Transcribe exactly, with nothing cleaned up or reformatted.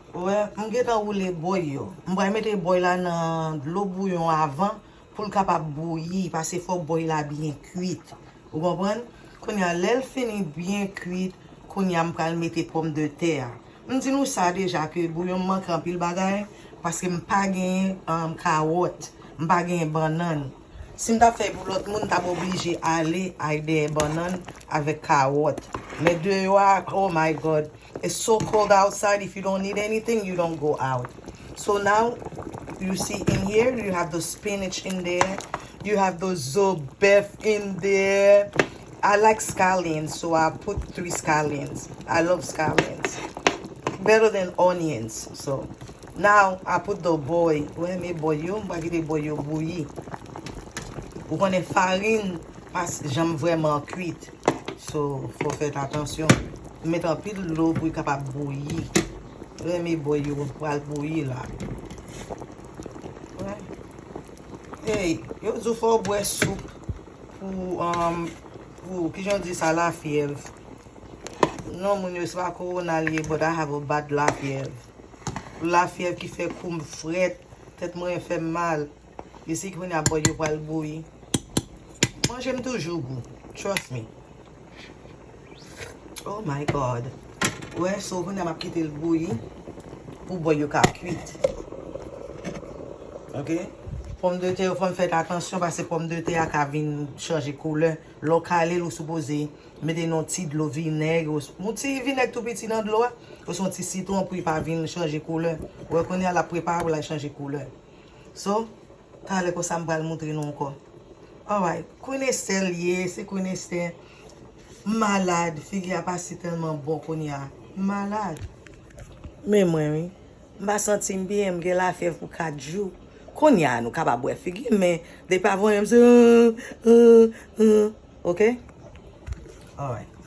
Wè, m gentan woule bòy yo. M pral mete bòy la nan dlo bouyon avan pou l kapab bouyi, paske fò bòy la byen kwit. Ou konprann? Kounye a, lè l fini byen kwit, kounye a, m pral mete pòmdetè a. M di nou sa deja ke bouyon m manke anpil bagay, paske m pa genyen, um, kawòt, m pa genyen bannann. Si m t ap fè pou lòt moun, m t ap oblije ale ay dèyè bannann avèk kawòt. Men deyò a, oh my God, it's so cold outside. If you don't need anything, you don't go out. So now, you see in here, you have the spinach in there. You have the zobèf in there. I like scallions, so I put three scallions. I love scallions. Better than onions. So now I put the bòy. Ou renmen bòy yo, m pa kite bòy yo bouyi. Ou konnen farin pa janm vrèman kwit. So, fò fè atansyon. M met anpil dlo pou l kapab bouyi. Renmen bòy yo pral bouyi la. Wè. Hey, yo di w fò w bwè soup pou, um, pou, kijan w di sa, lafyèv. Non, moun yo, se pa kowona l ye, but I have a bad lafyèv. Lafyèv ki fè kou m frèt, tèt mwen fè m mal. Isi kounye a bòy yo pral bouyi. Manje m toujou gou. Trust me. Oh my God. Wè, so kounye a m ap kite l bouyi pou bòy yo ka kwit. Ok? Pòmdetè yo, fò n fè atansyon paske pòmdetè a ka vin chanje koulè. Lè w kale l, ou sipoze mete nan yon ti dlo vinèg, yon ti vinèg tou piti nan dlo a, oswa yon ti sitwon pou li pa vin chanje koulè. Ou wè kounye a l ap prepare pou l al chanje koulè. So, talè konsa m pral montre nou ankò. Alright, konesè l ye, se konesè. M malad, figi a pa si tèlman bon kounye a. M malad. Men mwen, wi. M pa santi m byen, m gen lafyèv pou kat jou. Kounye a, nou kapab wè figi m, men depi avan, m se, euh, euh, euh. Ok? Alright.